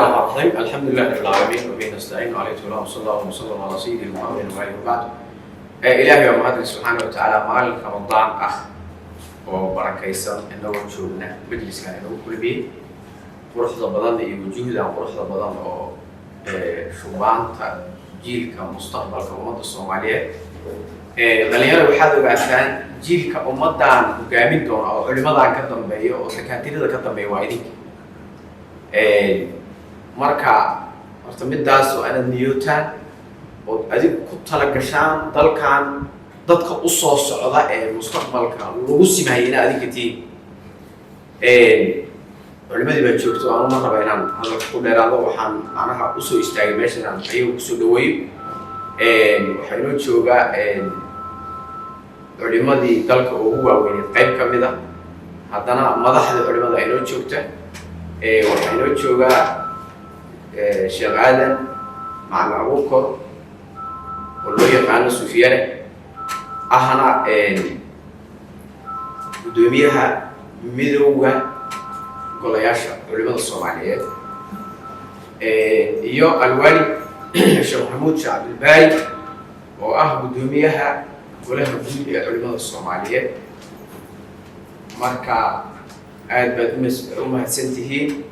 الرحيم، الحمد لله رب العالمين وبه نستعين وعليه التكلان وصلى الله وسلم على سيدنا محمد وآله وبعد. Ilaahay waa mahadle subxaana wa tacaala, maalin Ramadaan ah oo barakaysan inagoo joogna majliskan inagu kulmiyey quruxda badan iyo wujuuhdan quruxda badan oo shubaanta jiilka mustaqbalka ummadda Soomaaliyeed. Dhalinyaro, waxaad ogaataan jiilka ummaddan hogaamin doona oo culimadan ka dambeeya oo dakaatirada ka dambeeya waa idinka. Marka horta midaas oo inaad niyootaan ood adigu ku tala gashaan dalkan dadka usoo socda ee mustaqbalka lagu simaayay inaad adinka tihiin. Culimadii baa joogto, aanu ma raba inaan hadalka ku dheeraado. Waxaan macnaha usoo istaagay meesha inaan ayaga kusoo dhaweeyo. Waxaa inoo joogaa culimadii dalka ugu waaweyneed qayb ka mid a, haddana madaxda culimada inoo joogta. Waxaa inoo joogaa Sheekh Aadan Macalin Abuukor oo loo yaqaano Sufyane, ahna guddoomiyaha Midowda Golayaasha Culimada Soomaaliyeed, iyo Alwali Sheekh Maxamuud Sheekh Cabdilbaari oo ah guddoomiyaha Golaha Guud ee Culimada Soomaaliyeed. Marka aad baad u mahadsan tihiin.